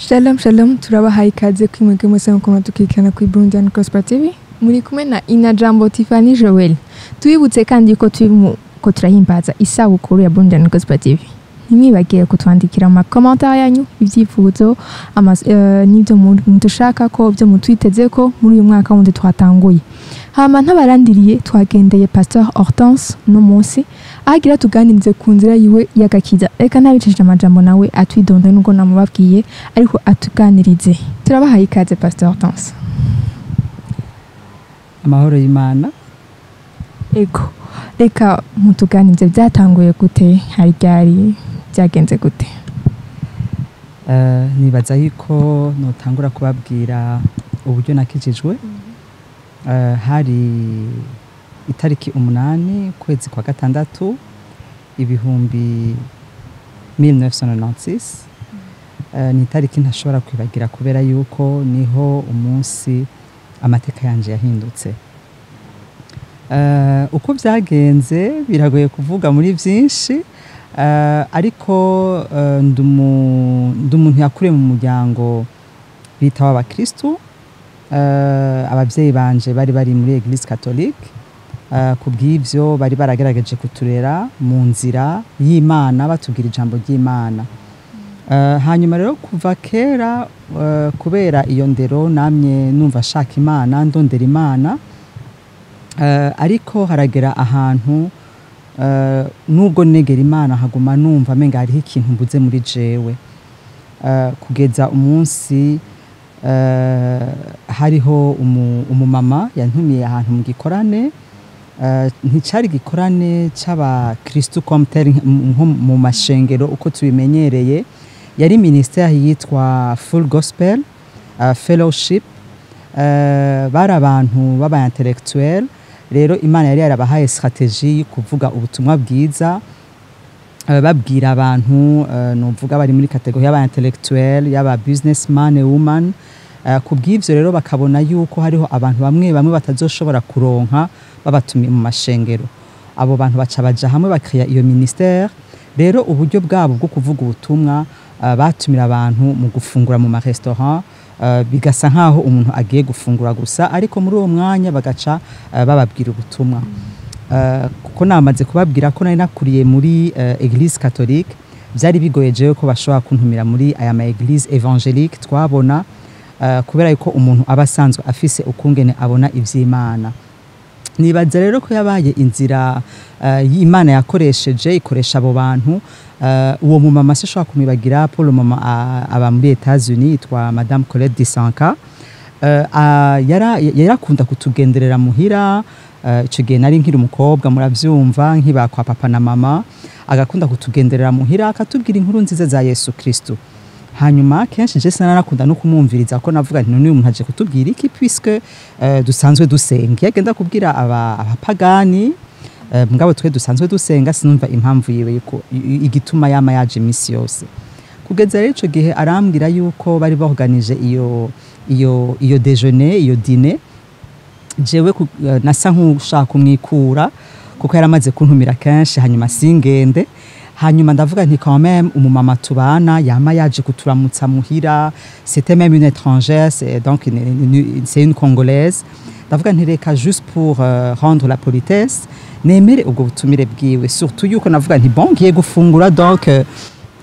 Shalom shalom, turabahaye ikaze kwimwebwe mwese mukoma tukikana kuri Burundian Gospel TV. Muri kumwe na Inajambo Tiffany Joel. Tubibutse kandi ko turi ko turahimbaza isabukuru ya Burundian Gospel TV. Ntimwibagire kutwandikira mu makomentari yanyu ibyifuzo n'ibyo mudushaka ko byo mutwiteze ko muri uyu mwaka wundi twatanguye. Hama ntabarandiriye, twagendeye Pastor Hortense no munsi agira tuganirize ku nzira yiwe y'agakiza. Reka ntabicishije amajambo, nawe atwidonde nubwo namubabwiye, ariko atuganirize. Turabahaye ikaze, Pastor Hortense. Amahoro y'Imana. Ego, reka mutuganirize, byatanguye gute, hari ryari, byagenze gute? Nibaza yuko notangura kubabwira uburyo nakijijwe. Hari itariki 8 ukwezi kwa gatandatu 1996. Ni itariki ntashobora kwibagira kubera yuko niho umunsi amateka yanje yahindutse. Uko byagenze biragoye kuvuga muri byinshi, ariko ndi umuntu yakuriye mu muryango bita w'abakristu. Abavyeyi banje bari bari muri Église catholique. Kubw'ivyo bari baragerageje kuturera mu nzira y'Imana, batubwira ijambo ry'Imana. Hanyuma rero kuva kera, kubera iyo ndero, namye numva ashaka Imana, ndondera Imana. Ariko haragera ahantu, nubwo negera Imana, haguma numva menga hariho ikintu mbuze muri jewe. Kugeza umunsi hariho umumama yantumiye ahantu mu gikorane. Nticari gikorane c'abakristu comme tel nko mu mashengero uko tubimenyereye, yari ministère yitwa Full Gospel Fellowship. Bari abantu b'aba intellectuel. Rero Imana yari yarabahaye stratégie yo kuvuga ubutumwa bwiza, babwira abantu, novuga bari muri catégorie y'aba intellectuel, y'aba businessman and woman. Kubw'ivyo rero bakabona yuko hariho abantu bamwe bamwe batazoshobora kuronka babatumiye mu mashengero. Abo bantu baca baja hamwe bakaya iyo ministère. Rero uburyo bwabo bwo kuvuga ubutumwa, batumira abantu mu gufungura mu ma restaurant, bigasa nkaho umuntu agiye gufungura gusa, ariko muri uwo mwanya bagaca bababwira ubutumwa. Kuko namaze kubabwira ko nari nakuriye muri Église catholique, byari bigoye jewe ko bashobora kuntumira muri aya ma église évangélique twabona, kubera yuko umuntu aba asanzwe afise ukungene abona ivy'Imana. Nibaza rero ko yabaye inzira y'Imana yakoresheje, ikoresha abo bantu. Uwo mumama sinshobora kumwibagira. Paul mama aba muri Etats-Unis, yitwa Madame Colette Disanka. Yarakunda kutugenderera muhira. Ico gihe nari nkiri umukobwa, muravyumva, nkiba kwa papa na mama. Agakunda kutugenderera muhira, akatubwira inkuru nziza za Yesu Kristo. Hanyuma kenshi je sinarakunda no kumwumviriza, ko navuga nti: "None uyu muntu aje kutubwira iki, puisque dusanzwe dusenga? Iyo agenda kubwira aba abapagani, mugabo twe dusanzwe dusenga, sinumva impamvu yiwe yuko igituma yama yaje imisi yose." Kugeza rero ico gihe arambwira yuko bari baorganije iyo déjeuner, iyo dîner. Jewe nasa nk'ushaka kumwikura kuko yaramaze kuntumira kenshi hanyuma singende. Hanyuma ndavuga nti: "Quand même, umumama tubana yama yaje kuturamutsa muhira." C'était même une étrangère, c'est donc c'est une Congolaise. Ndavuga nti: "Reka, juste pour rendre la politesse, nemere ubwo butumire bwiwe." Surtout yuko navuga nti: "Bon, ngiye gufungura." Donc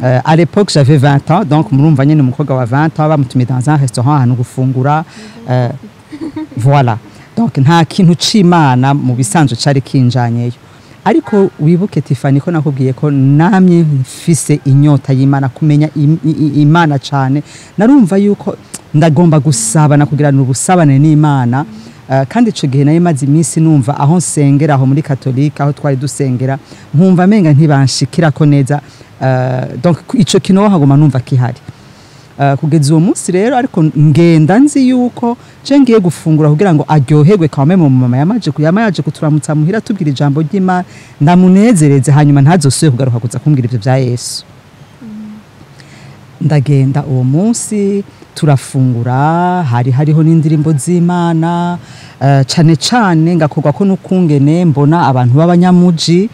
à l'époque j'avais 20 ans, donc murumva nyene umukobwa wa 20 ans bamutumiye dans un restaurant ahantu gufungura, voilà. Donc nta kintu c'Imana mu bisanzwe cari kinjanyeyo. Ariko wibuke, Tiffany, ko nakubwiye ko namye mfise inyota y'Imana, kumenya Imana cane. Narumva yuko ndagomba gusabana, kugirana ubusabane n'Imana. Kandi ico gihe nari maze iminsi numva aho nsengera, aho muri katolika aho twari dusengera, nkumva amenga ntibanshikirako neza. Donc ico kintu haguma numva kihari. Kugeza uwo munsi rero, ariko ngenda nzi yuko je ngiye gufungura kugira ngo aryoherwe quand même, mu mama yama yaje kuturamutsa muhira, tubwira ijambo ry'Imana, ndamunezereze, hanyuma ntazosubire kugaruka kuza kumbwira ivyo vya Yesu. Ndagenda uwo munsi, turafungura, hari hariho n'indirimbo z'Imana. Cane cane ngakorwa ko n'ukungene mbona abantu b'abanyamuji.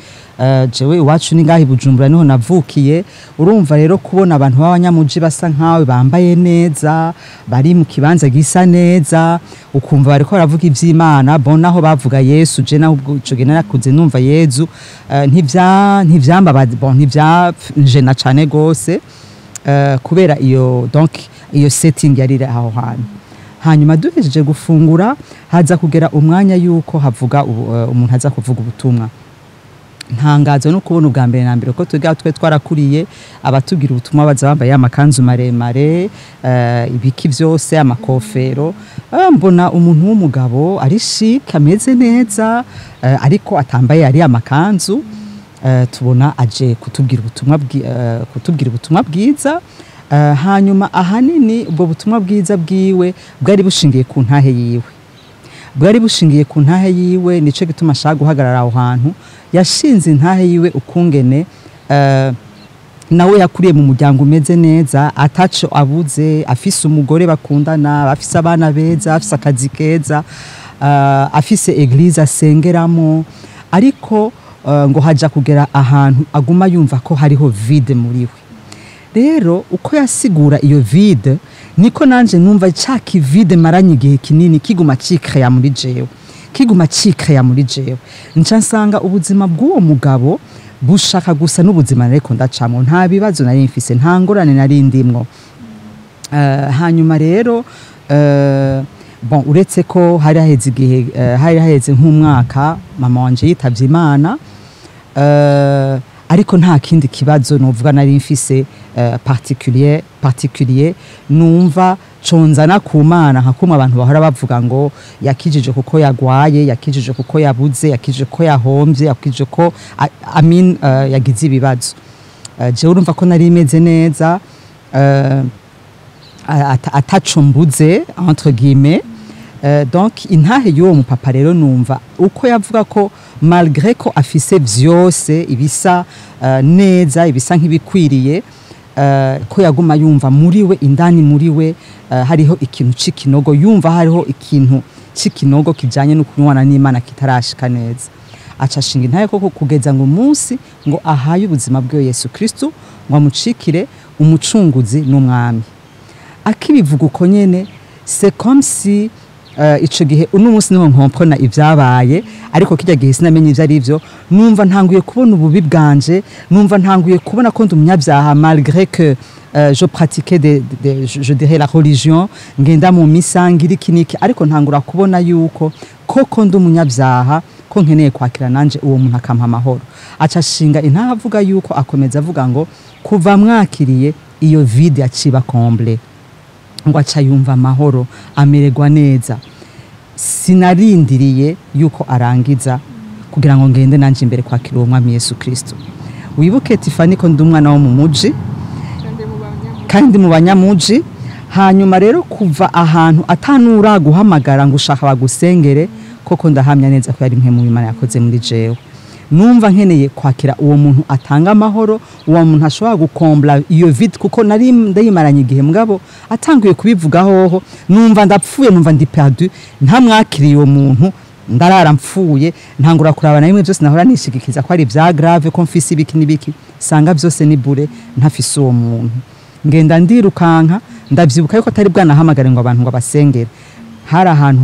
Jewe iwacu ni ngaho i Bujumbura, niho navukiye. Urumva rero, kubona abantu b'abanyamuji basa nkawe, bambaye neza, bari mu kibanza gisa neza, ukumva bariko baravuga ivy'Imana, bon, naho bavuga Yesu, je naho ubwo ico gihe narakuze numva Yezu, ntivyambabaza, bon, ntivyangena cane gose, kubera iyo, donc iyo setting yari iri aho hantu. Hanyuma duhejeje gufungura, haza kugera umwanya yuko havuga umuntu aza kuvuga ubutumwa. Ntangazo no kubona ubwa mbere na mbere ko twiga twe twarakuriye abatubwira ubutumwa baza bambaye amakanzu maremare, ibiki vyose, amakofero. Mbona umuntu w'umugabo ari chic, ameze neza, ariko atambaye ari amakanzu. Tubona aje kutubwira ubutumwa bwiza. Hanyuma ahanini ubwo butumwa bwiza bwiwe bwari bushingiye ku ntahe yiwe, bwari bushingiye ku ntahe yiwe. Nico gituma ashaka guhagarara aho hantu. Yashinze intahe yiwe ukungene nawe yakuriye mu muryango umeze neza, ataco abuze, afise umugore bakundana, afise abana beza, afise akazi keza, afise église asengeramo, ariko ngo haja kugera ahantu aguma yumva ko hariho vide muri we. Rero uko yasigura iyo vide, niko nanje numva ca kivide maranye igihe kinini kiguma cikreya muri jewe, kiguma cikreya muri jewe. Nca nsanga ubuzima bw'uwo mugabo bushaka gusa n'ubuzima nariko ndacamwo. Nta bibazo nari mfise, nta ngorane nari ndimwo. Hanyuma rero, bon, uretse ko hari haheze igihe, hari haheze nk'umwaka mama wanje yitavye Imana, ariko nta kindi kibazo novuga nari mfise particulier numva conzana ku Mana, nka kumwe abantu bahora bavuga ngo yakijije kuko yagwaye, yakijije kuko yabuze, yakijije ko yahombye, yakijije ko I mean, yagize ibibazo. Jewe urumva ko nari meze neza, ataco mbuze, entre guillemets. Donc intahe y'uwo mupapa rero, numva uko yavuga ko malgré ko afise vyose ibisa neza, ibisa nk'ibikwiriye, ko yaguma yumva muri we, indani muri we, hariho ikintu c'ikinogo, yumva hariho ikintu c'ikinogo kijanye no kunywana n'Imana kitarashika neza. Aca ashinga intahe koko kugeza ngo umunsi ngo ahaye ubuzima bwiwe Yesu Kristo ngo amucikire umucunguzi n'umwami. Akibivuga uko nyene, c'est comme si ico gihe, uno munsi niho nkompona ivyabaye, ariko kirya gihe sinamenye ivyo ari vyo. Numva ntanguye kubona ububi bwanje, numva ntanguye kubona ko ndi umunyabyaha, malgré que je pratiquais je dirais la religion, ngenda mu misa, ngira iki n'iki, ariko ntangura kubona yuko koko ndi umunyabyaha, ko nkeneye kwakira nanje uwo muntu akampa amahoro. Aca ashinga intahe avuga yuko, akomeza avuga ngo kuva mwakiriye, iyo vide yaciba comblée, ngo aca yumva amahoro, amererwa neza. Sinarindiriye yuko arangiza kugira ngo ngende nanje imbere kwakira uwo mwami Yesu Kristo. Wibuke Tiffany ko ndi umwana wo mu muji kandi mu banyamuji. Hanyuma rero kuva ahantu atanura guhamagara ngo ushaka bagusengere, koko ndahamya neza ko yari mwe mu Imana yakoze muri jewe. Numva nkeneye kwakira uwo muntu atanga amahoro, uwo muntu ashobora gukombla iyo vide, kuko nari ndayimaranye igihe. Mugabo atanguye kubivuga hoho, numva ndapfuye, numva ndi perdu. Ntamwakiriye uwo muntu, ndarara mpfuye. Ntangura kuraba na bimwe byose nahora nishigikiza ko ari vya grave, ko mfise ibiki n'ibiki, sanga byose ni bure ntafise uwo muntu. Ngenda ndirukanka. Ndavyibuka yuko atari bwanahamagare ngo abantu ngo basengere. Hari ahantu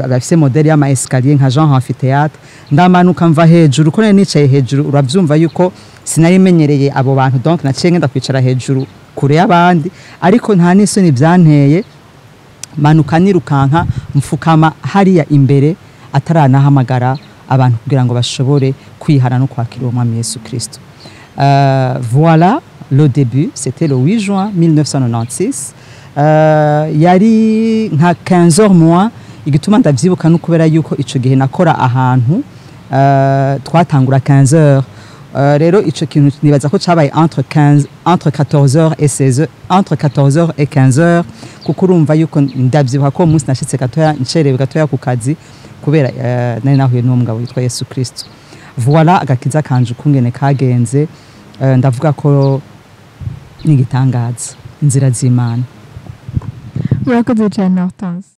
bafise modèle y'ama escalier nka genre amphithéâtre. Ndamanuka mva hejuru, ko nari nicaye hejuru. Uravyumva yuko sinari menyereye abo bantu, donc naciye ngenda kwicara hejuru kure y'abandi, ariko nta n'isoni vyanteye. Manuka nirukanka, mfukama hariya imbere ataranahamagara abantu kugira ngo bashobore kwihana no kwakira uwo mwami Yesu Kristo. Voilà le début, c'était le 8 juin 1996. Yari nka 15 heures moins. Igituma ndavyibuka no kubera yuko ico gihe nakora ahantu twatangura 15 heures. Rero ico kintu nibaza ko cabaye entre 15, entre 14 heures et 16 heures, entre 14 heures et 15 heures, kuko urumva yuko ndavyibuka ko uwo munsi nashitse gatoya, ncerewe gatoya ku kazi, kubera nari nahuye n'uwo mugabo witwa Yesu Kristo. Voilà agakiza kanje ukungene kagenze. Ndavuga ko n'igitangaza, inzira z'Imana. Murakoze cyane, Hortense.